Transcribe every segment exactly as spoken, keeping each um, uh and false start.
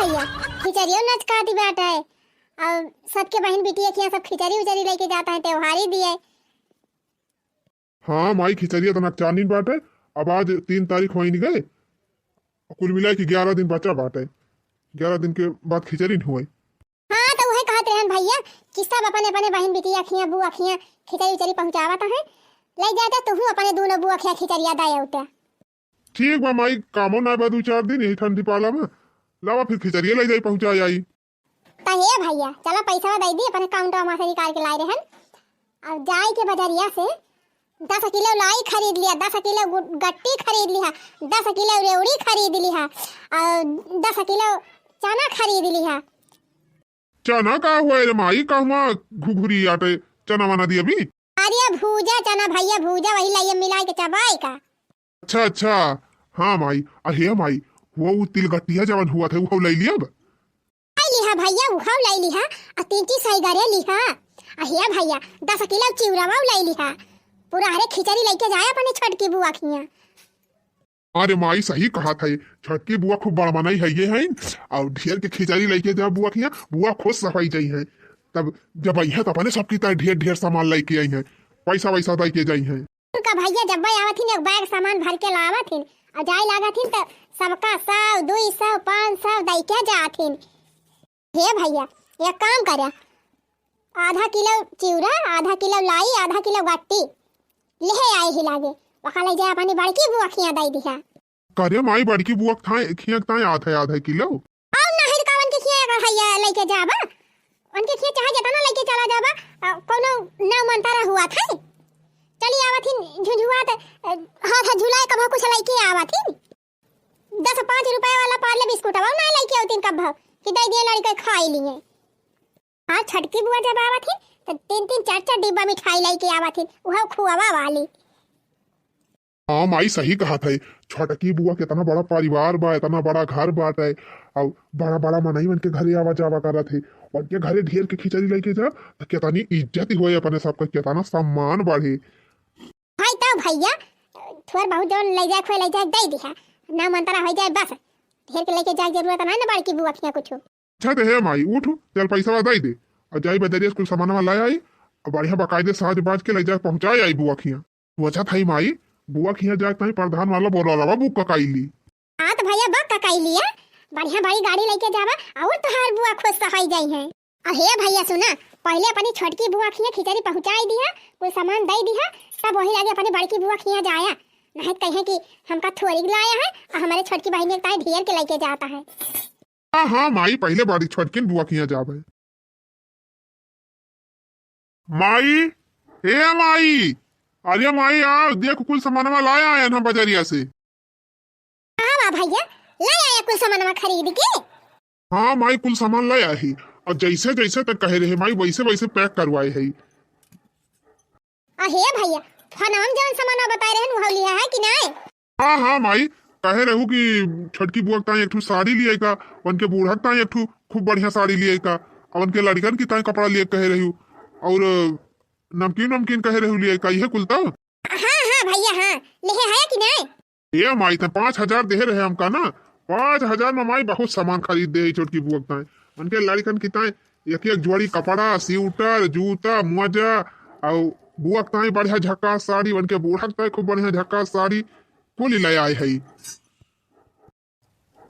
खिचड़ियो नच खाती बाटे, और सबके बहिन बिटिया खिया सब खिचड़ी उचड़ी लइके जात हैं, त्योहारी दिए। हाँ माई, खिचड़िया तो नकचानिन बाटे। अब आज तीन तारीख होइन गए, कुल मिला के ग्यारह दिन बचा बाटे। ग्यारह दिन के बाद खिचड़ी न हुए। हाँ, तो उहे कहत रहन भइया कि सब अपने अपने बहिन बिटिया खिया बुआ खिया खिचड़ी उचड़ी पहुँचावत हैं, लइ जाते तुहू अपने दूनो बुआ खिया खिचड़िया दे उठे। ठीक बा माई, कामो ना बा दू चार दिन यही ठंडी पाला में, लावा फिर खिचड़िया लइ जाई पहुँचा आई। त हे भइया, चला पैसा दइ दी, अपने account मा से निकाल के लाए रहन। अब जाए के बजरिया से दस किलो लाई खरीद लिहा, दस किलो गु-, गट्टी खरीद लिहा, दस किलो रेवड़ी खरीद लिहा, और दस किलो चना खरीद लिहा। चना का हुआ रे माई, कहवा घुघुरी आटे चना वना दिया भी? अरे भूजा चना भइया, भूजा वही लाइए मिलाए के चबाए का। अच्छा, अच्छा। हाँ माई, अहे माई, वो, वो तिलगट्टिया जवन हुआ था, वो लइ लिया अब? लइ लिहा भइया, उहौ लइ लिहा, आ तीन चीज सही गरे लिहा। अहे भइया, दस किलो चिउरावा लइ लिहा। पूरा हरे खिचड़ी लइके जाए अपने छोटकी बुआ खिया। अरे माई, सही कहत है, छोटकी बुआ खूब बड़ मनई है ये है, और ढेर के खिचड़ी लइके जा बुआ खिया, बुआ खुश होइ जाई है। तब जब अइहे त अपने सबकी ताई ढेर ढेर सामान लइके अइहे, पैसा वैसा दइके जाई है। उनका भइया जब आवत हिन, एक बैग सामान भर के लावत हिन, और जाए लागत हिन त सबका सौ, दुई सौ, पाँच सौ दइके जात हिन। हे भइया, एक काम करे, आधा किलो चिउरा, आधा किलो लाई, आधा किलो गट्टी लेहे आए ही लागे, वखा लइ जाए अपनी बड़की बुआ खिया दइ दिहा। करे माई, बड़की बुआ के थाए, खिया के ताए आधा, आधा किलो। और नाहीं त का उनके खिया अगर हइया लइके जाबा, उनके खिया चाहे जेतना लइके चला जाबा, अ, कौनो नौ मंतरा हुआ था। चली आवत हिन झुझुआत, अ, हाथ झुलाए कबो कुछ लइके आवत हिन। दस पाँच रुपया वाला पार्ले बिस्कुटवा ना लइके आवतिन कबो कि दइ दिया लड़के खाई लिए। हाँ, छोटकी बुआ जब आवत हिन, त तीन तीन चार चार डिब्बा मिठाई लइके आवत हिन, उहौ खुआवा वाली। हाँ माई, सही कहत है, छोटकी बुआ केतना बड़ा परिवार बा, एतना बड़ा घर बाटे, और बड़ा बड़ा मनई मन के घरे आवा जावा करत है, उनके घरे ढेर के खिचड़ी लइके जा, त केतनी इज्जत होए अपने सबके, केतना सम्मान बढ़े। भाई तो भइया, थोर बहुत जौन लइ जाए, खोए लइ जाए, दइ दिहा, नौ मंतरा होइ जाए बस, ढेर के लइके जाए जरूरत नाहीं ना बड़की बुआ खिया कुछ। अच्छा त हे माई, उठ, चल पैसा दइ दे, और जाई बजरिया से कुल सामानवा लाए आई, और बढ़िया बकायदे साज बाज के लइ जाए पहुँचाए आई बुआ खिया। सोचत हई माई, बुआ खिया जाए ताई प्रधान वाला बोलेरोवा बुक ककाई ली। हाँ त भइया, बुक ककाई लिया, बढ़िया बड़ी गाड़ी लइके जाबा, और तोहार बुआ खुश होइ जाई है। अहे भइया सुना, पहिले अपनी छोटकी बुआ खिया खिचड़ी पहुँचाई दिहा, कुल सामान दइ दिहा, तब वही लागे अपनी बड़की बुआ खिया जाया, नाहीं त कहे कि हमका थोरिक लाया है, और हमरे छोटकी बहिनिया ताई ढेर के लइके जात है। हाँ, हाँ, माई, पहिले बड़ी छोटकिन बुआ खिया जाबे। माई, ए माई, अरे माई, आ देख, कुल सामानवा लाया है ना बजरिया से। हाँ बा भइया, लाया है कुल सामानवा खरीद के। हाँ माई, कुल सामान लाया है, और जैसे जैसे तक कहे रहे माई, वैसे वैसे पैक करवाए है। अहे भइया, फोनवा में जौन सामान बताए रहन, उहौ लिहा है कि नाहीं? हाँ, हाँ, माई, कहे रहू कि छोटकी बुआ के ताई एक ठो साड़ी लियाई का, उनके बूढ़ा के ताई एक ठो खूब बढ़िया साड़ी लियाई का, और उनके लड़कन की ताई कपड़ा लियाई कहे रहू, और नमकीन, नमकीन कहे रहू लियाई का, इहे कुल तो? हाँ, हाँ, भइया, हाँ, लिहे है कि नाहीं? ए माई, ते पाँच हजार देहे रहे हमका ना, पाँच हजार में माई बहुत सामान खरीद दे है छोटकी बुआ के ताई। उनके लड़कन की ताई एक एक जोड़ी कपड़ा, स्वेटर, जूता, मोजा, और बुआ के ताई बढ़िया झक्कास साड़ी, उनके बूढ़ा के ताई खूब बढ़िया झक्कास साड़ी, कुल ले आए है।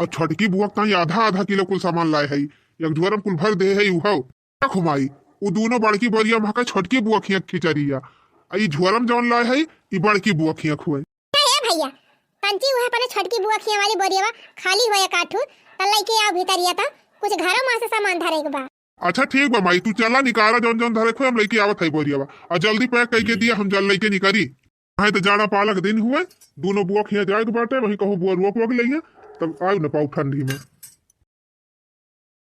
और छोटकी बुआ के ताई आधा आधा किलो कुल सामान लाए है, एक झोरा में कुल भर दे है उहौ। देखो माई, उ दूनो बड़की बोरिया में हका छोटकी बुआ खिया खिचड़िया, आ ई झोरा में जौन लाए है, ई बड़की बुआ खिया खुए। हे भइया, तंची उहे अपने छोटकी बुआ खिया वाली बोरिया खाली होए काठू, त लइके आओ भीतरिया त कुछ घरों में से सामान धरे के बा। अच्छा ठीक बा माई, तू चला निकारा जौन जौन धरे खुए, हम लइके आवत है बोरिया बा। और जल्दी पैक करके दिया, हम जल लइके निकरी। नाहीं त जाड़ा पाला के दिन हुए, दूनो बुआ खिया जाए के बाटे, वहीं कहूँ बुआ रोक वोक लइहे, तब आए न पाऊ ठंडी में।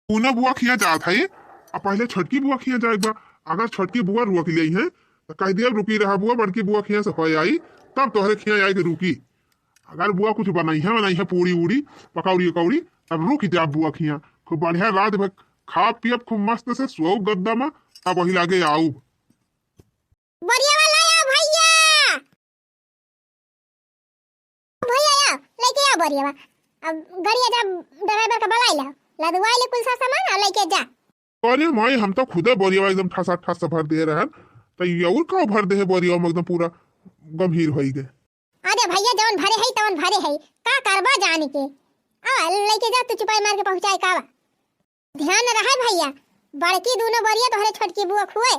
दूनो बुआ खिया जात है, आ पहिले छोटकी बुआ खिया जाए बा। अगर छोटकी बुआ रोक लइहे, त कह दिया, "रुकी रहा बुआ, बड़की बुआ खिया से होए आई, तब तोहरे खिया आए के रुकी।" अगर बुआ कुछ बनइहे, बनइहे पूड़ी उड़ी, पकौड़ी उकौड़ी, तब रुक जा बुआ खिया। खूब बढ़िया रात भर खा पियब खूब मस्त से, सोऊ गद्दा में, तब वही लागे आऊ। बोरिया वाला आ भइया। भइया आ, लइके आ बोरिया बा। अब गाड़िया जा ड्राइवर का बुलाई ला। लदवाइ ले कुल सा सामान अउ लइके जा। अरे माई, हम तो खुदे बोरिया एकदम ठसा ठस भर दे रहन, त ई अउर का भर दे है बोरिया में, एकदम पूरा गंभीर होई गए। अरे भइया, जवन भरे है तवन भरे है, का करबा जान के। आ लइके जा तू, चुपाई मार के पहुँचाए का बा। ध्यान रहे भइया, बड़की दूनो बोरिया तोहरे छोटकी बुआ खुए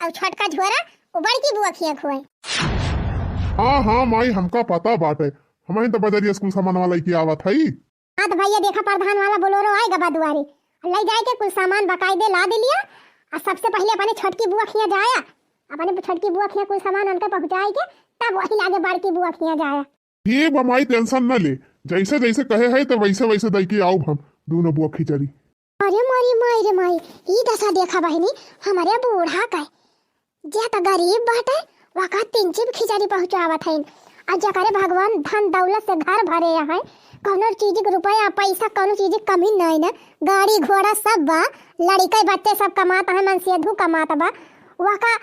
अउ छोटका झोरा वो बड़की बुआ खिया खुए। हाँ हाँ माई, हमका पता बाटे, हमहिन तो बजरिया से कुल सामानवा लइके आवत हई। हाँ तो भइया देखा, प्रधान वाला बोलेरो आए गबा दुआरे, लइ जाए के कुल सामान बकायदे लाद लिया। अउ सबसे पहिले अपने छोटकी बुआ खिया जाया, अपने छोटकी बुआ खिया कुल सामान उनका पहुँचाए के, तब वही लागे बड़की बुआ खिया जाया। ठीक बा माई, tension न ले, जइसे जइसे कहे है त वइसे वइसे दइ के आउब हम दूनो बुआ खिचड़ी। अरे मोरी माई रे माई, ई दसा देखा बहिनी, हमरे बूढ़ा के, जे त गरीब बाटे, वका तीन चीज खिचड़ी पहुँचावत हइन। अउ जेकरे भगवान धन दौलत से घर भरे हैं, कउनो चीज के रुपया पैसा, कउनो चीज के कमी नाहीं न, गाड़ी घोड़ा सब बा, लड़िके बच्चे सब कमात हैं, मनसेधू कमात बा, वका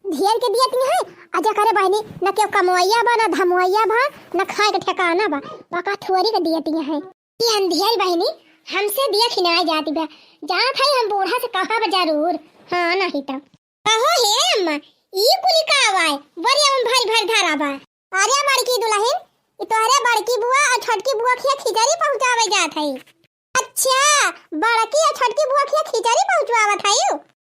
ढेर के दियत ही है। अ जेकरे बहिनी न केहू कमवैया बा, न धमवैया बा, न खाए के ठिकाना बा, वका थोरी के दियत ही है। ई अंधियल बहिनी हमसे दिया खिनाए जाती बा, जात है हम बूढ़ा से कहब जरूर। हाँ, नहीं तो। कहो हे अम्मा, ई कुली का आवाय? बोरिया में भरी भरी धरा बा। अरे बड़की दुलहिन, ई तोहरे बड़की बुआ अउ छोटकी बुआ खिया खिचड़ी पहुँचावे जात है। अच्छा, बड़की अउ छोटकी बुआ खिया खिचड़ी पहुँचवावत है?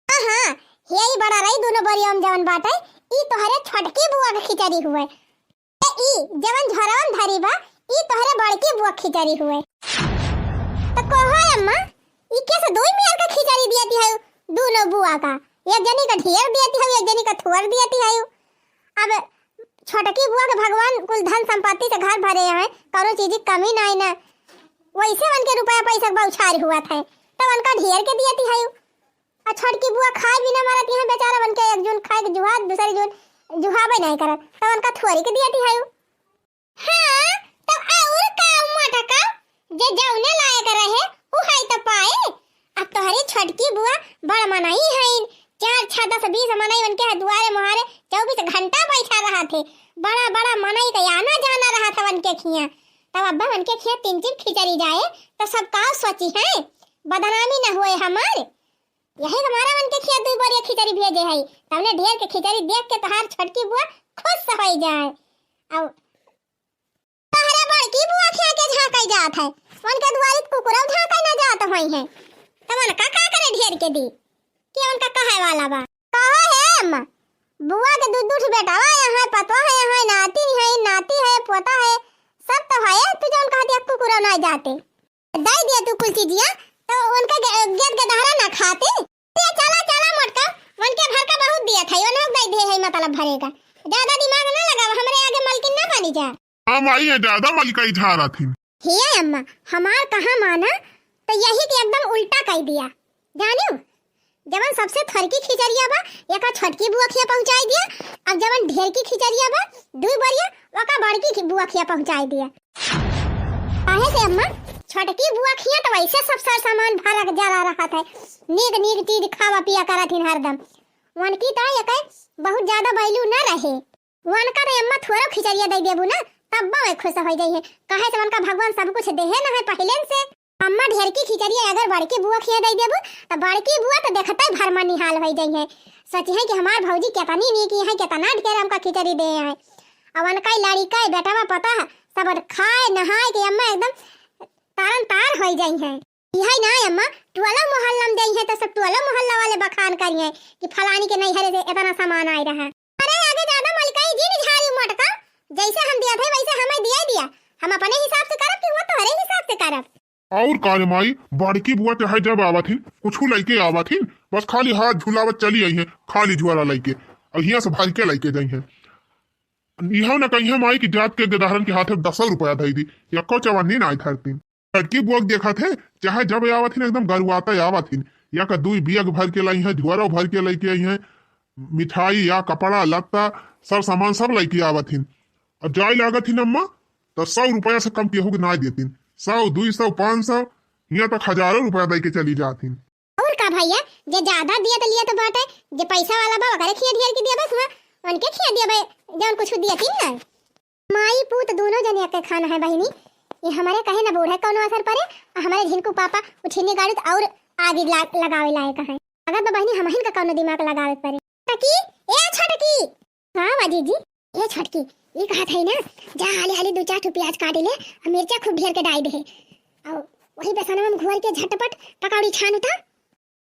हाँ, हाँ, हे ई बड़ा रही दूनो बोरिया में जवन बाटे, ई तोहरे छोटकी बुआ के खिचड़ी हुए। ए, ई जवन झोरवा में धरी बा, ई तोहरे बड़की बुआ के खिचड़ी हुए। त कहो अम्मा, ई कैसे दुई मेर का खिचड़ी दियती है दूनो बुआ का? एक जनी का ढेर दियती है, एक जनी का थोर दियती है। अब छोटकी बुआ के भगवान कुल धन संपत्ति से घर भरे हैं, कउनो चीज की कमी नाहीं ना, वइसे उनके रुपया पैसा के बौछार हुआ था, तो उनका ढेर के दियती है। अ छोटकी बुआ खाए बिना मरत यहाँ बेचारा बन के, एक जून खाए के जुहा, दूसरी जून जुहावे नाहीं करत, तो उनका थोरी के दिया दिहायु। हाँ, तो और का मटका, जे जौने लायक रहे, उ है तो पाए। अब तोहरी छोटकी बुआ बड़ मनई हईन, चार छह दस बीस मनई उनके दुआरे मुहारे चउबीस घंटा बैठा रहा थे। बड़ा बड़ा मनई का आना जाना रहा था उनके खिया। तब अब्बा उनके खिया तीन तीन खिचड़ी जाए, तो सब का सोची है, बदनामी न हुए हमार। यही के मारे उनके खिया दुई बोरिया खिचड़ी भेजे हई, तवने ढेर के खिचड़ी देख के तोहार छोटकी बुआ खुश होइ जाए। अब तोहरे बड़की बुआ खिया के झाँकई जात है, उनके दुआरी कुकुरौ झाँकई ना जात होई है, तब उनका का करे ढेर के दी, के उनका कहे वाला बा। कहो हे अम्मा, बुआ के दू दू ठो बेटावा है, पतोह है, नातिन है, नाती है, पोता है, सब तो है, तू जौन कह दिया कुकुरौ ना जाते। दइ दिया तू कुल चीजिया, तो उनका गे-, गेद गेदहरा ना खाते। ए, चला, चला मोटका, उनके भर का बहुत दिया था, उन्हों दइ दे है मतलब भरेगा। ज्यादा दिमाग ना लगावा, हमरे आगे मलकिन ना बनी जा। हम आई है ज्यादा मलकाई झारा थी। हे अम्मा, हमार कहाँ माना, तो यही के एकदम उल्टा कइ दिया। जानियो, जवन सबसे थरकी खिचड़िया बा, एका छोटकी बुआ खिया पहुँचाई दिया। अब जवन ढेरकी खिचड़िया बा, दुई बोरिया, ओका बड़की खि-, बुआ खिया पहुँचाई दिया। काहे से अम्मा, छोटकी बुआ खिया तो वैसे सब सर सामान भरक जरा रहत है, नीक नीक चीज खावा पिया करत हिन हरदम। उनकी तो एके बहुत ज्यादा value न रहे। उनका तो अम्मा थोड़ा खिचड़िया दइ देबू ना, तब वो खुश होइ जाई है। काहे से उनका भगवान सब कुछ देहे न है पहिले से। अम्मा ढेरकी खिचड़िया अगर बड़की बुआ खिया दइ देबू, तो बड़की बुआ तो देखते भर में निहाल होइ जाई है। सोची है कि हमार भौजी केतनी नीक है, केतना ढेर हमका खिचड़ी दे है। अब उनका लड़िका, बेटवा, पतोह, सब खाए नहाए के अम्मा एकदम तारन तार होइ जाई है। इहै ना अम्मा, टोला मोहल्ला में जाई है तो सब टोला मोहल्ला वाले बखान करी है कि फलानी के नैहरे से इतना सामान आए रहा। अरे आगे ज्यादा मलकाई जिन झारी मटका, जैसे हम दिया थे वैसे हमें दिया ही दिया। हम अपने हिसाब से करब कि वो तोहरे हिसाब से करब? और का रे माई, बड़की बुआ चाहे जब आवत हिन, कुछ लइके आवत हिन, बस खाली हाथ झुलावत चली आई है, खाली झोरा लइके, और हियां से भर के लइके जाई है। इहो न कहिए माई कि जात के गदहरन के हाथे दसो रुपया धई दी, यक्को चवन्नी नाई धरतीन। बड़की बुआ के देखत है, चाहे जब आवत हिन, एकदम गरुआते आवत हिन। या का दुई बियग भर के लाई है, झोरो भर के लइके आई है, मिठाई या कपड़ा लत्ता, सब सामान सब लइके आवत हिन। और जाए लागत हिन अम्मा, तो सौ रुपया से कम केहू के ना देतीन। सौ, दुई सौ, पाँच सौ, हियां तक हजारों रुपया दइ के चली जात हिन। और का भैया, जे ज्यादा दियत लियत बाटे, जे पैसा वाला बा, ओकरे खिया ढेर के दिया बस हुआ, उनके खिया दिया बे, जौन कुछ दियत ही ना। माई पूत दोनों जने के खाना है बहिनी, ये हमरे कहे न बूढ़े कौनो असर परे, आ हमरे झिनकू पापा उठिनी गाड़ी त और आगी ला-, लगावे लायक है। अगर तो बहिनी हमहिन का कौनो दिमाग लगावे परे। छोटकी, ए छोटकी। हाँ बाजी जी। ए छोटकी, ई कहत है ना, जा हाली हाली दू चार ठो प्याज काट ले, आ मिर्चा खूब ढेर के डाल दे, और वही बेसनवा में घोर के झटपट पकौड़ी छान उठा।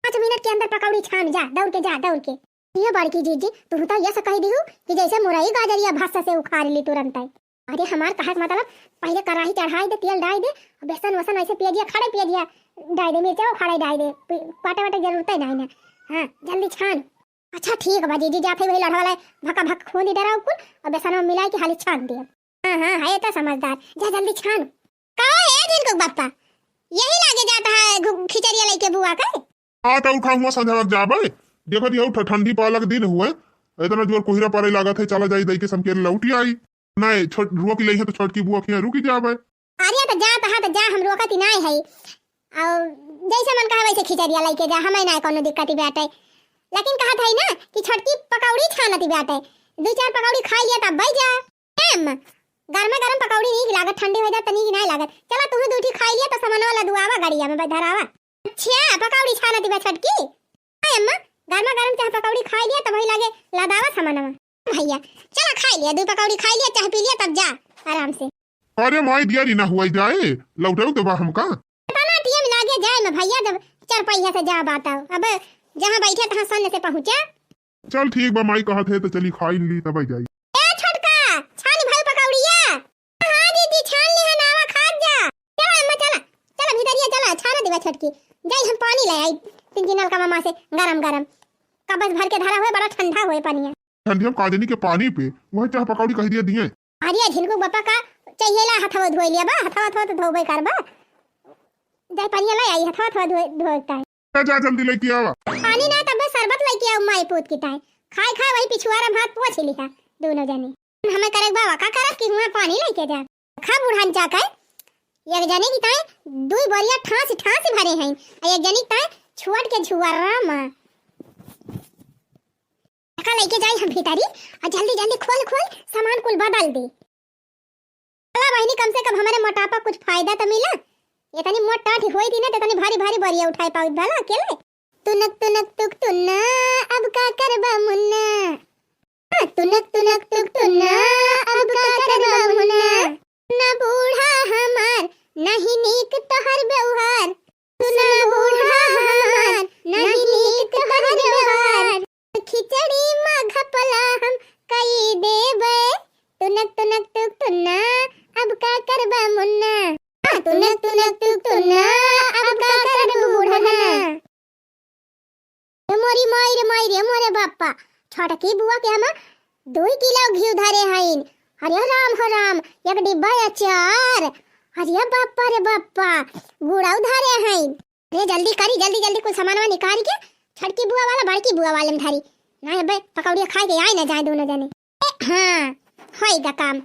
पाँच मिनट के अंदर पकौड़ी छान जा, दौड़ के जा, दौड़ के। ये बड़की जीजी, तू तो ये से कह दिहू कि जैसे मुरई गाजरिया भस्स से उखाड़ ली तुरंत है। अरे हमार कहे के मतलब, पहले कढ़ाई चढ़ाई दे, तेल डाल दे, बेसन वसन ऐसे पियजिया, खड़े पियजिया डाल दे, मिर्चा खड़े डाल दे, पि-, काटे वाटे जरूरत ही नहीं ना। हाँ, जल्दी छान। अच्छा ठीक बा जीजी, जात है वही लड़वा लाई, भका भक खोंदी डराव कुल, और बेसन में मिला के हाली छान दिया। हाँ, हाँ, है तो समझदार। जा जल्दी छान। का है जिनको बापा? यही लागे जाता है घु-, खिचड़िया लेके बुआ के? आ तो उठा हुआ संझा वक्त जाबे। देखत ही हो ठ-, ठंडी पालक दिन हुए। इतना जोर कोहरा पड़े लागत है, चला जाई दई के समकेर लौटी आई। नहीं, छोट, रुआ की लई है तो छोटकी बुआ के यहाँ रुकी जाबे। अरे तो जा, तो हाँ, तो जा, हम रोकत ही नहीं है। और जैसे मन कहा वैसे खिचड़िया लेके जा, हमें ना कौनो दिक्कत ही बाटे। लेकिन कहत है ना कि छोटकी पकौड़ी छानत ही बाटे, दू चार पकौड़ी खाई लिया तब भाई जा। एम, गरमा गरम पकौड़ी नीक लागत, ठंडी हो जात त नीक नाय लागत। चला तू दू ठी खाई लिया त समनवा लदुआवा गड़िया में धरावा। अच्छा, पकौड़ी छानत ही बा छोटकी? हाँ अम्मा, गरमा गरम चाहे पकौड़ी खाई लिया तब वही लागे लदावा समनवा। भैया, चला खाई लिया, दू पकौड़ी खाई लिया, चाहे पी लिया तब जा आराम से। अरे माई दिया री ना हुआ जाए, लौटऊ तो बा हमका। इतना टीएम लागे जाए में भैया, जब चरपैया से जा बात आओ। अब जहाँ बैठे तहाँ सन्न से पहुँचा। चल ठीक बा, माई कहत है तो चली खाई ली तब जाई। ए छोटका, छान भाई पकौड़िया। हाँ दीदी, छान ली है नावा, खात जा। चला अम्मा, चला, चला भीतरिया चला, छाना देवा छोटकी। जाई हम पानी ले आई, तीन नलका मामा से गरम गरम। कबस भर के धरा हुए, बड़ा ठंडा हुए पानी है। ठंडी हम काजनी के पानी पे, वह चाह पकौड़ी कह दिया दिए। अरे झिनकू बापा का चाहिए ला हथवा धोए लिया बा, हथवा हथवा तो धोबे कर बा। जाए पनिया ले आई, हथवा हथवा धोए, धोए ताई। जा, जा जल्दी लेके आवा। पानी ना तबे शरबत लेके आओ माई पूत की ताई। खाए खाए वही पिछुआरा में हाथ पोछ लिहा दोनों जने। हमें करे बाबा का करत कि हुआ पानी लेके जा। खा बुढ़ान चाका, एक जने की ताई दुई बोरिया ठास ठास भरे हैं, और एक जने की ताई छुअट के छुअरा मा। का लेके जाई हम भीतरी, और जल्दी जल्दी खोल खोल सामान कुल बदल दे। चला बहिनी, कम से कम हमरे मोटापा कुछ फायदा तो मिला। ये तनी मोट टाँठ होई थी ना, तो तनी भारी भारी बोरिया उठाए पाउत भला अकेले। तुनक तुनक तुक तुन्ना, अब का करबा मुन्ना। हाँ, तुनक तुनक तुक तुन्ना, अब का करबा मुन्ना। ना बूढ़ा हमार, नहीं नीक तोहर व्यवहार। सुना बूढ़ा हमार, नहीं नीक तोहर व्यवहार। खिचड़ी मा घपला हम कई देबे। तुनक तुनक तुक तुन्ना, अब का करबा मुन्ना। हाँ, तुनक तुनक तुक तुन्ना, अब का करबा बूढ़ा। ए मोरी माई रे माई रे मोरे बापा, छोटकी बुआ के हम दुई किलो घी धरे हईन। अरे राम हो राम, एक डिब्बा अचार। अरे बापा रे बापा, गुड़ाऊ धरे हईन। अरे जल्दी करी, जल्दी जल्दी कुल सामानवा निकाल के छोटकी बुआ वाला बड़की बुआ वाले में धरी। ना अबे पकौड़िया खाए के आए ना जाए दोनों जने। ए, हाँ, होई गा काम।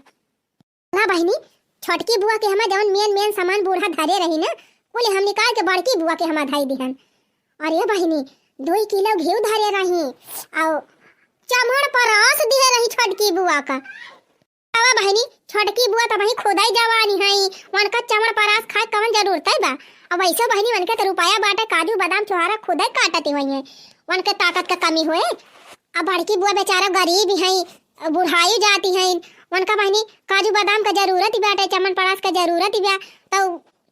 ला बहिनी, छोटकी बुआ के हमा जवन मेन मेन सामान बूढ़ा धरे रही ना, कुल हम निकाल के बड़की बुआ के हमा धई दिहन। अरे बहिनी, दुई किलो घी धरे रही, और चमड़ परास दिहे रही छोटकी बुआ का। अवा बहिनी, छोटकी बुआ त वही खुदाई जवानी हई, वनका चमड़ परास खाए कवन जरूरत है बा? अब वैसे बहिनी वनके त रुपया बाटे, काजू बादाम छोहारा खुदे काटत हुई है, वनके ताकत का कमी होए। अब बड़की बुआ बेचारा गरीब ही हई, बुढ़ाई जाती हईन, उनका बहिनी काजू बादाम का जरूरत ही बाटे, चमन परास का जरूरत ही बा, तो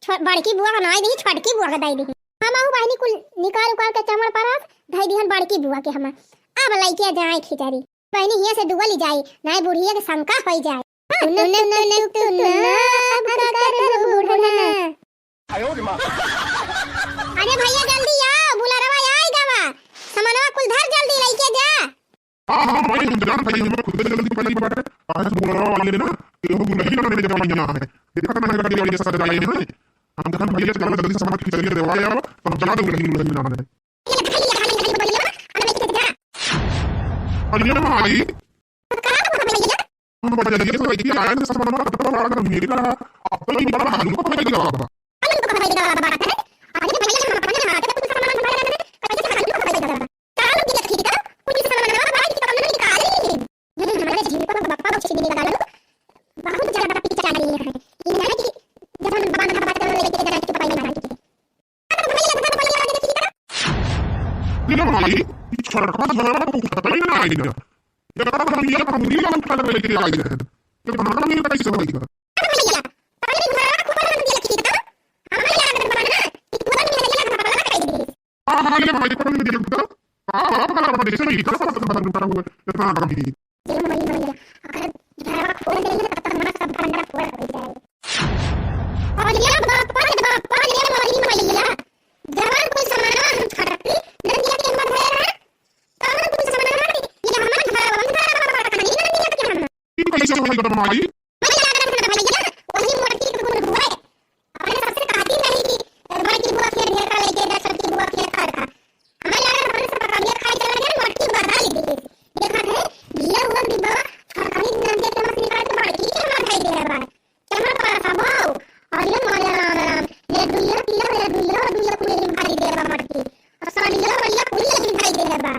छो-, बड़की बुआ का नाई दिही, छोटकी बुआ का दई दिही। हम आहू बहिनी कुल निकाल उकाल के चमन परास धई दिहन बड़की बुआ के हम। अब लइके जाए खिचड़ी। बहिनी हियां से दुआ ली जाए, नाई बुढ़िया के शंका होई जाए। हाँ, तुन्ना, तुन्ना, तुन्ना, तुन्ना, अब का करबू बूढ़ा। अरे भैया जल्दी आओ, बुलरवा आई गवा, सामानवा कुल धर जल्दी लइके जा। हाँ, हाँ, भाई, हम जानत हई, हम खुद जल्दी पहले बाटे। आज बुलरवा वाले ना, केहू दुलही ना लेके जवानिया है। देखा ना, गाड़ी वाली सजा लाई है। हम कहन भैया, चलो जल्दी से सामान खींच के देवा आवा, तो हम चला दे दुलही, दुलही ना है। अरे भाई, हम बता दिए, तो लड़की आया, तो सामान वाला कपड़ा वाला मेरे का, अब तो ये बड़ा आलू का भाई लगा। बहुत ज्यादा पीछे चल रही है। ये नहीं कि जब हम ये माई, ई छोटका झगड़ा को उठावे ना आई ना। ये तो हम ये हम ये हम उठा लेके आई है। तो हमारा ये कैसे होई? भैया, पहले घर को बंद दिया कि तो हमारे यहाँ अगर बना ना, कि पूरा नहीं लगे, हम बंद कर देंगे। हाँ, हाँ, ये भाई, पकड़ के देखो तो। हाँ, हाँ, पकड़, पकड़, जैसे नहीं, इतना सा पकड़, पकड़, पकड़, पकड़, इतना आराम से। ये मरी, मरी, अगर घर खोल देंगे, तब तो हमारा सब भंडारा पूरा हो जाएगा। और ये बाप, बाप, बाप, ये मरी, मरी, जवान कोई सामान हम छटकती, नदिया के अंदर भरे रहे, तो हम कोई सामान हमारे, ये हमारा घर, हम घर, हम घर, हम घर, हम घर, हम घर, हम घर, ई कैसे होई बा माई? वही लागत है भैया, वही मोटकी के गुण हुए। अपने सबसे कहती रही कि बड़की बुआ के ढेर का लेके जा, छोटकी बुआ के खर का। हमें लागत हमरे से पकड़िया खाए चला गया, मोटकी बढ़ा ली थी। देखा थे, ढेर हुआ डिब्बा, छोटकी नंदे के मछली काट के बड़की के हमार खाई दे रहा। चमड़ पड़ा था, वाओ। और ये मोरे राम राम, ये दुनिया पीला, ये दुनिया, दुनिया पूरे दिन खाई दे रहा मोटकी। और सालिया, वालिया पूरी दिन खाई दे रहा।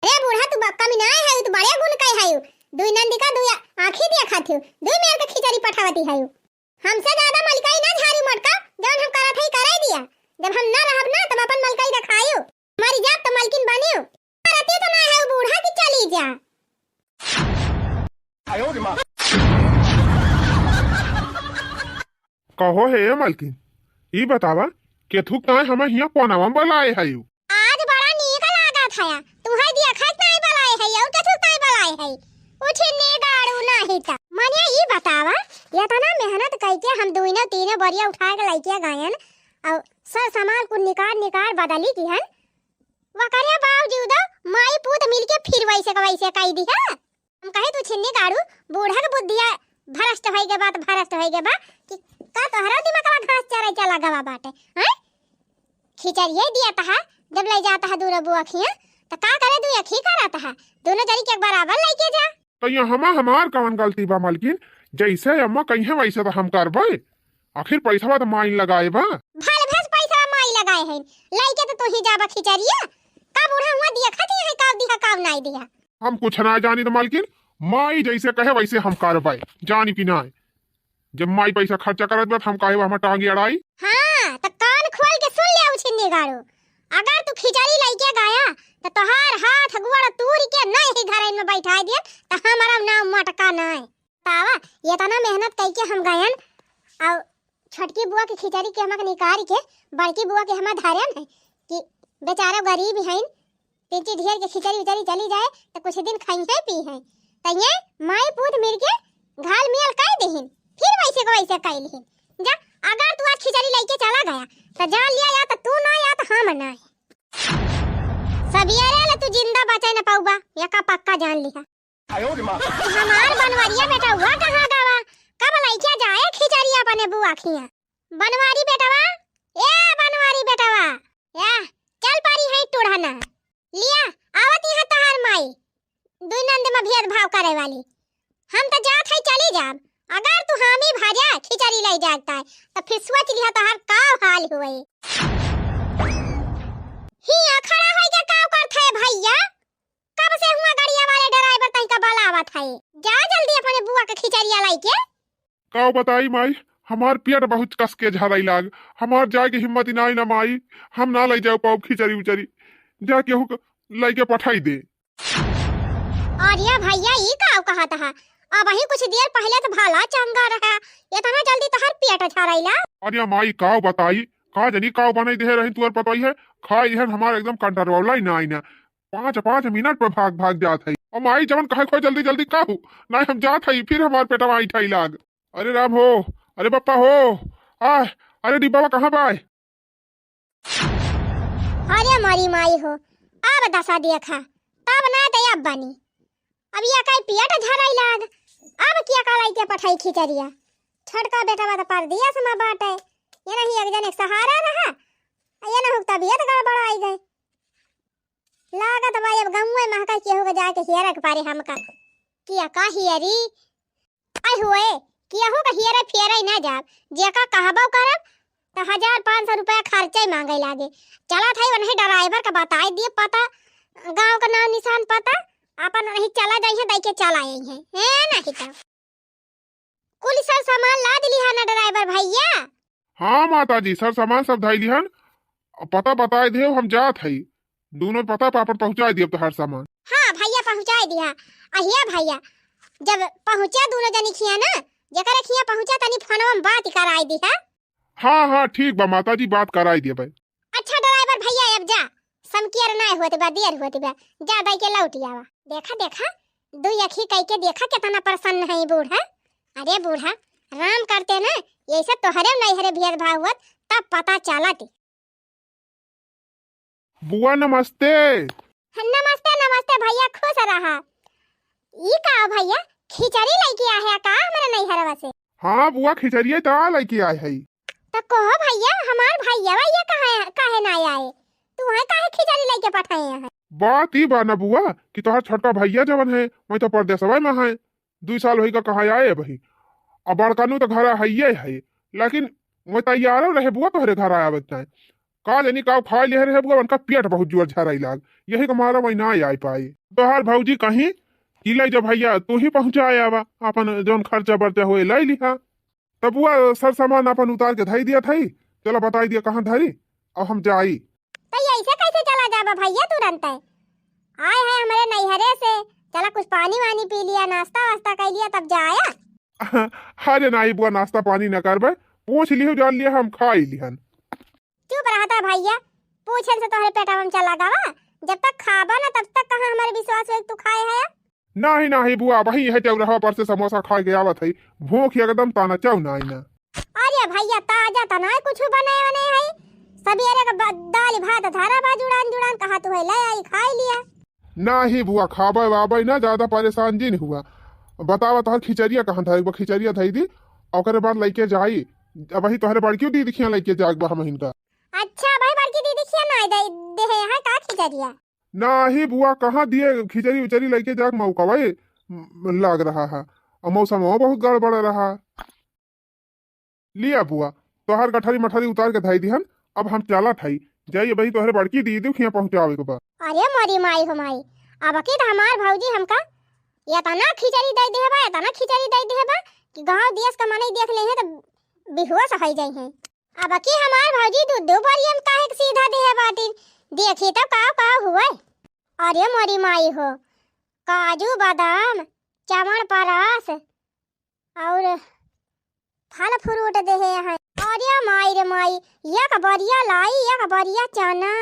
अरे बूढ़ा, तू बक्का में नाय है, तू बड़े गुण कहे है। दुई नंदी का दुई आँखी दिया खाती हो, दुई मेर के खिचड़ी पठावती है। हमसे ज्यादा मलकाई ना झारी मोटका, जौन हम करत हई, करे दिया। जब हम ना रहब ना, तब अपन मलकाई देखायो। मरी जाब तो मलकिन बनियो। करती तो ना है वो बूढ़ा कि चली जा। कहो हे मलकिन, ई बतावा, केथुक नाय हमें हियाँ कोनवा में बलाए हयू? आज बड़ा नीक लागत हया, तुहै देखत नाय बलाए है, और केथुक नाय बलाए है। उठिन ने गाड़ू नाही त। मने ई बतावा, एतना मेहनत कइके हम दुइनो तीनो बोरिया उठा के लइके गयन, और सर सामान कुल निकार निकार बदली किहन, वकरे बावजूदो माई पूत मिलके फिर वैसे का वैसे कइ दिहा। हम कहे, "तू छिन्नी गाड़ू, बूढ़ा के बुद्धिया भ्रष्ट होइ गे बा, त भ्रष्ट होइ गे बा कि का तोहरा दिमागवा घास चरै चला गवा बाटे, हैं? खिचरिये दिया तहा, जब लइ जात हा दूनो बुआ खिया, त का करे दुइ अखी करत हा? दूनो जनी के एक बराबर लइके जा।" त यहाँ हमा, हमार कवन गलती बा मलकिन? जैसे अम्मा कहिहैं वैसे त हम करबै। आखिर पैसवा त माई लगाए बा। भल भस पैसवा माई लगाए है, लइके त तू ही जाबा खिचरिया। का बूढ़ा हुआ दिया खाती है, काव दिहा, काव नाई दिहा। हम कुछ ना जानी त मलकिन, माई जैसे कहे वैसे हम करबै, जानी कि नाय। जब माई पैसा खर्चा करत बा, त हम काहे बा हमार टांगी अड़ाई? हाँ, त कान खोल के सुन ले, उछिन्नी गाड़ू। अगर तू खिचड़ी लइके गया, त तोहार हाथ गोड़ तूर के नहीं ही घरन में बैठाई दियन, त हमारा नाम मटका नाय। तावा, एतना मेहनत कइके हम गयन, और छोटकी बुआ के खिचड़ी के हमक निकाल के, बड़की बुआ के हमार धरन है कि बेचारा गरीब हइन, तिनची ढेर के खिचड़ी उचड़ी चली जाए, त कुछ दिन खइहैं पीहैं। त ये माई पूत मिल के घाल मिल कइ देहिन, फिर वैसे को वैसे कइ लिहिन। जा, अगर तू आज खिचड़ी लइके चला गया, त जान लिया, या त तू ना, या त हम ना। सबियरे ले तू जिंदा बचे न पउबा, या का पक्का जान लिहा। हमार बनवरिया बेटवा कहाँ गवा? कब लइके जाए खिचड़ी अपने बुआ खिया? बनवारी बेटवा, ए बनवारी बेटवा, या चल परी है टूढ़ना। लिया, आवत यहाँ तहार माई, दुई नंद में भेदभाव करे वाली। हम त जात है, चली जाब। अगर तू हामी भजा खिचड़ी लइ जाता है, त फिर सोच लिहा तहार का हाल हुए। हियाँ खड़ा होइके का करत है भैया? कब से हुआ गड़िया वाले ड्राइवर तनिका बलावत है, जा जल्दी अपने बुआ के खिचड़िया लइके। का बताई माई, हमार पेट बहुत कस के झरई लाग, हमार जाए के हिम्मत ही नाई ना माई, हम ना लइ जाओ पाउब खिचड़ी उचड़ी, जा केहू के लइके पठाई दे। अरे भैया, ई का कहत हा? अबहीं कुछ देर पहिले त भला चंगा रहा, एतना जल्दी तहार पेट झरई लाग? अरे माई, का बताई, का जनी का बनाई देहे रही तुअर पतोई है, खाई दिहन हमार एकदम कंट्रोल ही नाई ना। पाँच, पाँच मिनट पे भाग, भाग जात है। ओ माई, जवन कहे खोए जल्दी, जल्दी कहू, नाई हम जात है, फिर हमार पेटवा ऐंठई लाग। अरे राम हो, अरे बप्पा हो, आ, अरे डिब्बा कहाँ बा? अरे मोरी माई हो, अब दसा देखा, तब ना त अब बनी। अब ये कई पेट झरई लाग, अब के का लइके पठाई खिचड़िया? छोटका बेटवा त परदेस में बाटे, ये नहीं एक जने के सहारा रहा, ये ना हो तबियत गड़बड़ाई गए। लागत बा अब गौवे महका केहू के जाए के हियरा के पारे हमका, किया का हियरी? आई हुए, कियाहू का हियरा फियरा ही ना जाब, जेका कहबो करब, त हजार पाँच सौ रुपया खर्चे मांगे लागे। चला था वनही ड्राइवर का बताई दिए पता, गांव का नाम निशान पता, अपन वनही चला जाइए, दई के चला आई है, है नहीं तो। कुल सर सामान लाद लिहा ना ड्राइवर भैया? हाँ माता जी, सर सामान सब धई लिहन। पता बताए देव, हम जात हई। दोनों पता पर अपन पहुँचाए दियब तोहार सामान। हाँ भैया, पहुँचाए दिहा। अहिया भैया, जब पहुँचा दोनों जनी खिया ना, जेकरे खिया पहुँचा तनी फोनवा में बात कराए दिहा। हाँ, हाँ, ठीक बा माता जी, बात कराए दिया भाई। अच्छा ड्राइवर भैया, अब जा, समकियर नाय होत बा, देर होत बा, जा दई के लौट आवा। देखा, देखा, दुई अखी कई के देखा, केतना प्रसन्न है ई बूढ़ा। अरे बूढ़ा, राम करते ना, यही से तोहरे नैहरे भेदभाव होत, तब पता चलत। बुआ नमस्ते। नमस्ते, नमस्ते भैया, खुश रहा। ई का भैया, खिचड़ी लइके आए है का हमरे नैहरवा से? हाँ बुआ, खिचड़िया त लइके आए है। त कहो भैया, हमार भैया, भैया कहाँ, काहे ना आए? तू है काहे खिचड़ी लइके पठाए है? बात ई बा ना बुआ कि तोहार छोटका भैया जवन है, वही तो परदेसवा में है, दुई साल होई का कहाँ आए अबही। अब बड़कनू तो घर हइये है, लेकिन वो तैयारो रहे बुआ तोहरे घर आवे के ताई। का जानी का खाए लिहे रहे बुआ, उनका पेट बहुत जोर झराई लाग, यही के मारा वही ना आए पाए। तोहार भौजी कहीं कि ले जा भैया, तू ही पहुँचाए आवा, अपन जौन खर्चा बर्चा होए ले लिहा। तब बुआ सर सामान अपन उतार के धई दिया था, चला बताई दिया कहाँ धरी, अब हम जाई। तो ये ऐसे कैसे चला जाबा भैया तुरंत? आए हैं हमारे नैहरे से, चला कुछ पानी वानी पी लिया, नाश्ता वास्ता कर लिया, तब जाया। अरे नाही बुआ, नाश्ता पानी न करबे, पूछ लियो जान लिया, हम खाई लिहन। चुप रहता भैया, पूछन से तोहरे पेटवा में चला गवा, जब तक खाबा ना तब तक कहाँ हमारे विश्वास होई तू खाए है? नाही, नाही बुआ, वही है चौराहा पर से समोसा खा के आवत है, भूख एकदम ताना चौ नाही ना। अरे भैया, ताजा त नाय कुछ बनाए वने है, सबेरे के ब-, दाल भात धरा बा जुड़ान जुड़ान, कहा तू है ले आई खाई लिया। नाही बुआ, खाबे वाबे ना, ज्यादा परेशान जिन हुआ। बतावा तोहर खिचड़िया कहाँ धरे बा, खिचड़िया धई दी, ओकरे बाद लइके जाई। अबही तोहरे बड़की दीदी खिया लइके जाग बा हम हिनका। अच्छा भाई, बड़की दीदी खिया ना दे, दे है का खिचड़िया? नाही बुआ, कहाँ दिए खिचड़ी उचड़ी लइके जाग मौका भाई, म-, लाग रहा है। और मौसम बहुत गड़बड़ रहा। लिया बुआ, तोहार गठरी मठरी उतार के धई दिहन, अब हम चलत हई, जाई अबही तोहरे बड़की दीदी खिया पहुँचावे के बा। अरे मोरी माई हो माई, अब की त हमार भौजी हमका एतना खिचड़ी दे दिहे बा, एतना खिचड़ी दे दिहे बा कि गाँव देश का मनई देख लेहे त बेहोश होई जाई हैं। अब की हमार भौजी दू दू बोरिया में काहे के सीधा दिहे बाटिन, देखी त काव काव हुए। अरे मोरी माई हो, काजू बादाम, चमन परस, और फल फ्रूट देहे हैं। अरे माई रे माई, एक बरिया लाई, एक बरिया चना,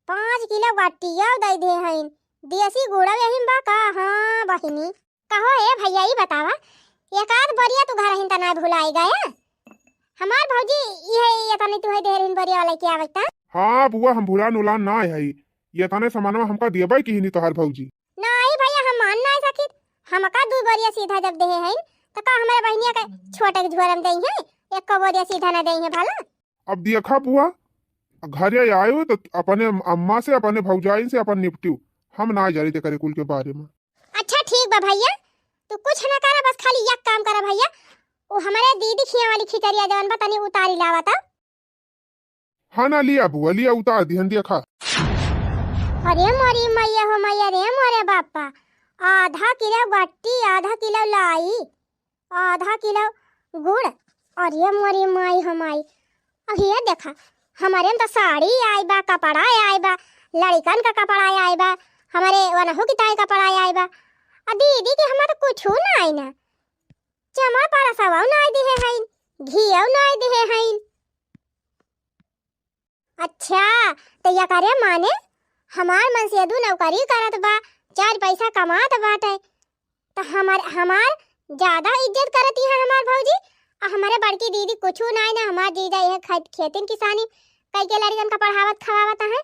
पाँच किलो गट्टिया दे दे हैं। देसी गुड़ा यही बा का? हाँ बहिनी। कहो ए भैया, ई बतावा, एक आध बरिया तू घर हिन त ना भुलाई गया? हमार भौजी इहे ये तनी तू है देहरिन बरिया वाला के आवता। हाँ बुआ, हम भुलान उलान ना है, ये तने सामानवा हमका देबे की ही नहीं तोहार भौजी। नाही भैया, हम मान नाही सकित। हमका दू बोरिया सीधा जब देहे हैं, त का हमारे बहिनिया के छोटे के झोरम देई हैं, एक बोरिया सीधा ना देई हैं भला? अब देखा बुआ, घरे आयो त अपने अम्मा से, अपने भौजाइन से अपन निपटियो, हम ना जानी ते करे कुल के बारे में। अच्छा ठीक बा भैया, तू कुछ ना करा, बस खाली एक काम करा भैया, वो हमारे दीदी खिया वाली खिचड़िया जवन बा तनी उतारी लावा त। हाँ ना, लिया बुआ, लिया, उतार दिहन, दिया खा। अरे मोरी मैया हो मैया रे, मोरे बापा, आधा किलो गट्टी, आधा किलो लाई, आधा किलो गुड़। अरे मोरी माई हो माई, अब ये देखा, हमारे में तो साड़ी आई बा, कपड़ा आई बा, लड़िकन का कपड़ा आई बा, हमारे वनहु की ताई कपड़ा आई बा। आ दीदी के हमारे तो कुछ ना आई ना, चमड़ परसवा ना दिहे हईन, घियो ना दिहे हईन। अच्छा, त एकरे माने हमार मनसेदू नौकरी करत बा, चार पैसा कमात बाटे, त हमार, हमार ज्यादा इज्जत करती है हमार भौजी। आ हमारे बड़की दीदी कुछू नाई ना, हमार जीजा यह खेत, खेतिन किसानी कई के लड़िकन का पढ़ावत खवावत है।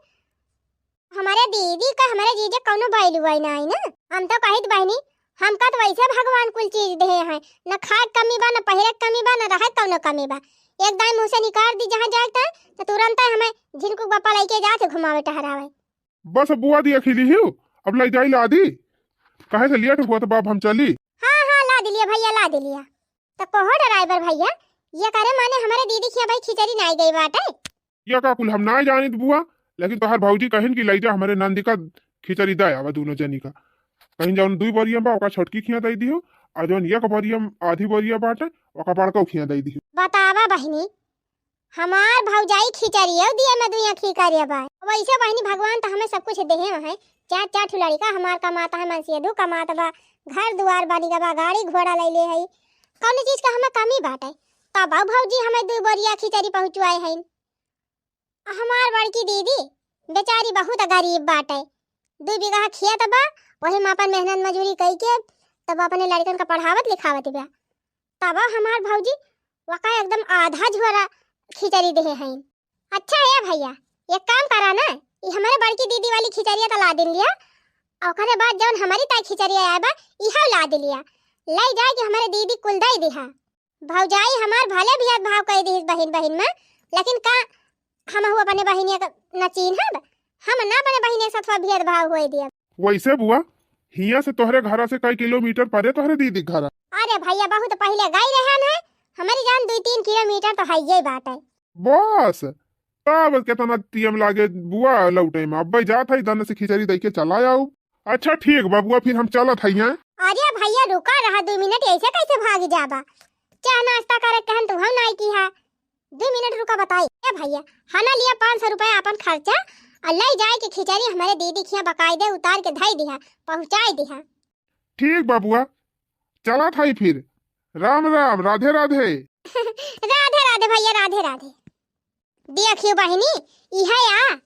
हमारे दीदी का, हमारे जीजा कौनो value वाई नाई ना। हम तो कहित बहिनी, हमका तो वैसे भगवान कुल चीज देहे हैं, न खाए के कमी बा, न पहिरे के कमी बा, न रहे के कौनो कमी बा। एक दाई मुँह से निकाल दी जहाँ जाए त, त तुरंत हमें झिनकू बापा लइके जात है घुमावे टहरावे। बस बुआ दी अखिली हियो, अब ले जाई लादी। काहे से लेट हुआ तो बाप हम चली। हाँ, हाँ, लाद लिया भइया, लाद लिया। त कहो ड्राइवर भइया, ये करे माने हमरे दीदी खिया भाई खिचड़ी नाई गई बाटे। ये का कुल हम नाई जानित बुआ, लेकिन तोहार भौजी कहिन कि लइ जा हमरे नंदी का खिचड़ी दे आवा दूनो जनी का। कहिन जौन दुई बोरिया बा, ओका छोटकी खिया दे दिहो, और जौन एक बोरिया, आधी बोरिया बाटे, ओका बड़का खिया दे दिहो। बतावा बहिनी, हमार भौजाई खिचड़ियो दिए में दुई आँखी करे बा। वैसे बहिनी भगवान त हमें सब कुछ देहे हैं, चार चार ठो लड़का हमार कमाता है, मनसेधू कमात बा, घर दुआर बनी बा, गाड़ी घोड़ा लैले है, कौनो चीज का हमें कमी बाटे? तब भौजी हमें दुई बोरिया खिचड़ी पहुँचवाए हैं। हमार बड़की दीदी बेचारी बहुत गरीब बाटे, दुई बीघा खेत बा, वही में अपन मेहनत मजूरी कई के तब अपने लड़कन का पढ़ावत लिखावत बा। तब हमार भौजी वका एकदम आधा झोरा खिचड़ी देहे हैं। अच्छा ए भइया, एक काम करा ना, ई हमरे बड़की दीदी वाली खिचड़िया त लादिन लिया, और ओकरे बाद जौन हमरी ताई खिचड़िया आए बा, इहो लाद लिया, लइ जाए कि हमरे दीदी कुल दे दिहा। भौजाई हमार भले भेदभाव कइ दिहिस बहिन बहिन में, लेकिन का हमहू अपने बहिनिया का न चीन्हब? हम ना अपने बहिनिया के साथ भेदभाव होए दियब। वैसे बुआ, हियाँ से तोहरे घरा से कई किलोमीटर परे तोहरे दीदी के घरा? अरे भइया, बहुत पहिले गई रहन है, हमरी जान दुई तीन किलोमीटर तो हइये बाटे। बस, तब केतना टीएम लागे बुआ लौटे में। अब्बे जात है, दन से खिचड़ी दे के चला आऊ। अच्छा ठीक बा बुआ, फिर हम चलत हइया। अरे भइया रुका रहा दो मिनट, ऐसे कैसे भाग जाबा? चाह नाश्ता करे कहन तू हम नाई किहा। दो मिनट रुका बताई। ए भइया, हना लिया पाँच सौ रुपया अपन खर्चा और लइ जाए के खिचड़ी हमरे दीदी खिया बकायदे उतार के धई दिहा, पहुँचाई दिहा। ठीक बा बुआ, चलत हई फिर। राम राम, राधे राधे। राधे राधे भइया, राधे राधे। देखियो बहिनी, इहे आ,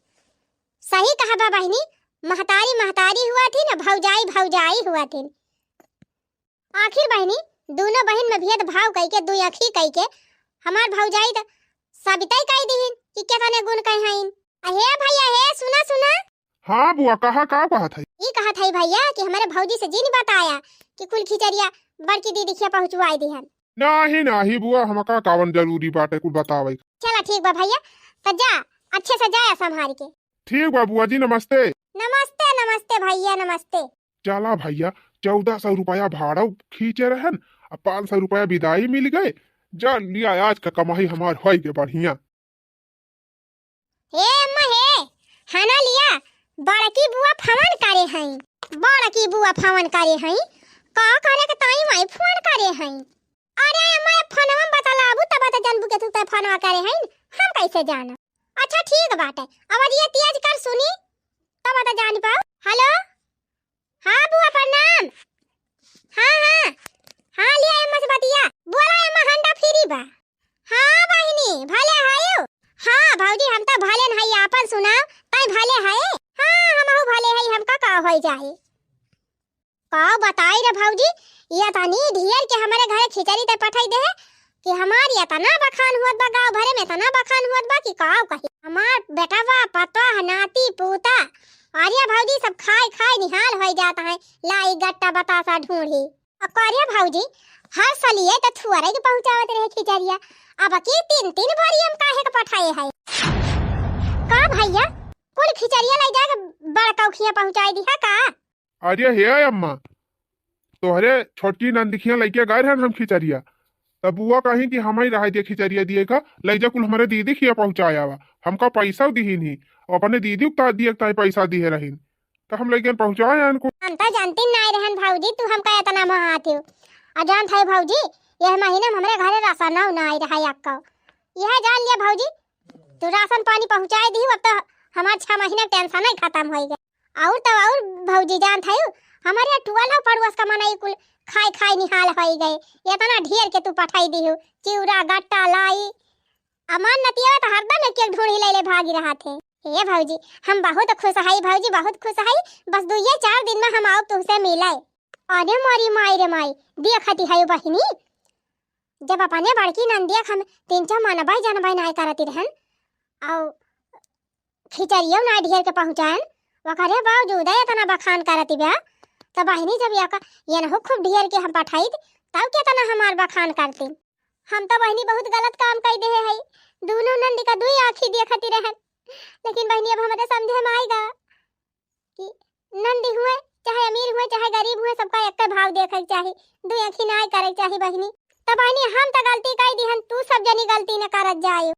सही कहा बा बहिनी, महतारी महतारी हुआ थी न, भौजाई भौजाई हुआ थी। आखिर बहिनी, दूनो बहिन में भेदभाव कई के, दुई आँखी कई के, हमार भौजाई त साबितई कई दीहिन कि केतने गुण कई हईन। अहे भइया, हे सुना, सुना। हाँ बुआ, कहा, का कहत है? ई कहत है भइया कि हमरे भौजी से जिन बताया कि कुल खिचड़िया बड़की दीदी खिया पहुँचवाई दिहन। नाही, नाही बुआ, हमका कावन जरूरी बाटे कुल बतावे के। चला ठीक बा भइया, त जा, अच्छे से जाया संभाल के। ठीक बा बुआ जी, नमस्ते। नमस्ते, नमस्ते भइया, नमस्ते। चला भइया, चौदह सौ रुपया भाड़ा खींचे रहन, आ पाँच सौ रुपया विदाई मिल गए। जा लिया, आज का कमाई हमार होई के बढ़िया। हे अम्मा हे, हना लिया, बड़की बुआ फोन करे हई, बड़की बुआ फोन करे हई, का करे के ताई माई फोन करे हई। अरे अम्मा, ये फोनवा में बतलाबू तब त जानबू के तू ते फोनवा करे हई, हम कैसे जानब? अच्छा ठीक बाटे, अब ये तेज कर सुनी, तब त जान पाओ। हेलो, हाँ बुआ प्रणाम। हाँ, हाँ, हाँ लिया अम्मा से बतिया, बोला अम्मा, हंडा फ्री बा। हाँ बहिनी, भले हयू? हाँ भौजी, हम त भले न हई, आपन सुनाओ, तई भले हये? हाँ, हमहू भले हई, हमका का होई जाई? का बताई रे भौजी, ये तनी ढेर के हमरे घरे खिचड़ी ते पठाई दे कि हमार इतना बखान हुअत बा, गाँव भरे में इतना बखान हुअत बा कि का कही। हमार बेटवा, पतोह, नाती, पूता, अरे भौजी, सब खाए खाए निहाल होई जात है, लाई गट्टा बतासा ढूंढी। अ, का रे भौजी, हर सलिए त थुअरे के पहुँचावत रहे खिचड़िया, अब की तीन तीन बोरी हम काहे के पठाए है? का भइया, कुल खिचड़िया लइ जाके बड़का उखिया पहुँचाए दिहा का? अरे हे अम्मा, तोहरे छोटकी नंदिखिया लइके गए रहन हम खिचड़िया, तब बुआ कहीं कि हम ही रह दिए खिचड़िया दिए का, लइ जा कुल हमरे दीदी खिया पहुँचाए आवा। हमका पैसा दिहिन ही, अपने दीदी उतार दिए ताई पैसा दिए रहिन। त हम लइकन पहुँचाए आन को। हम त जानती नाई रहन भौजी, तू हमका इतना मोहात हो। आ जानत है भौजी, यह महीना में हमरे घरे राशन ना आई रहा अक्का। यह जान लिया भौजी, तू राशन पानी पहुँचाए दी, अब तो हमार छह महीना के टेंशन ही खत्म होई गए। और तो और भौजी जानत है, हमारे टुअल और पड़ोस का मनई कुल खाए खाए निहाल होई गए। इतना ढेर के तू पठाई दी हो, चिउरा, गट्टा, लाई, अमान नतिया त हरदम एक एक ढूंढी लैले भागी रहत है। हे भौजी, हम बहुत खुश हई भौजी, बहुत खुश हई। बस दुइये चार दिन में हम आउब तुहसे मिले। अरे मोरी माई रे माई, देखती है बहिनी, जब अपने बड़की नंदिया के हम तीन चार मनबई जनबई नाय करती रहन, और खिचड़ियो नाय ढेर के पहुँचाएन, ओकरे बावजूद इतना बखान करती बा। त बहिनी, जब यका, यनहु खूब ढेर के हम पठाइत, तब केतना हमार बखान करती। हम तो बहिनी बहुत गलत काम कई देहे हई, दूनो नंदी का दुई आँखी देखती रहन। लेकिन बहिनी, अब हमरे समझे में आइगा कि नंदी हुए चाहे अमीर हुए, चाहे गरीब हुए, सबका एक्के भाव देखे के चाही, दुइ अँखी नाहीं करे के चाही बहिनी। त बहिनी, हम त गलती कइ दिहन, तू सब जनी गलती न करत जायो।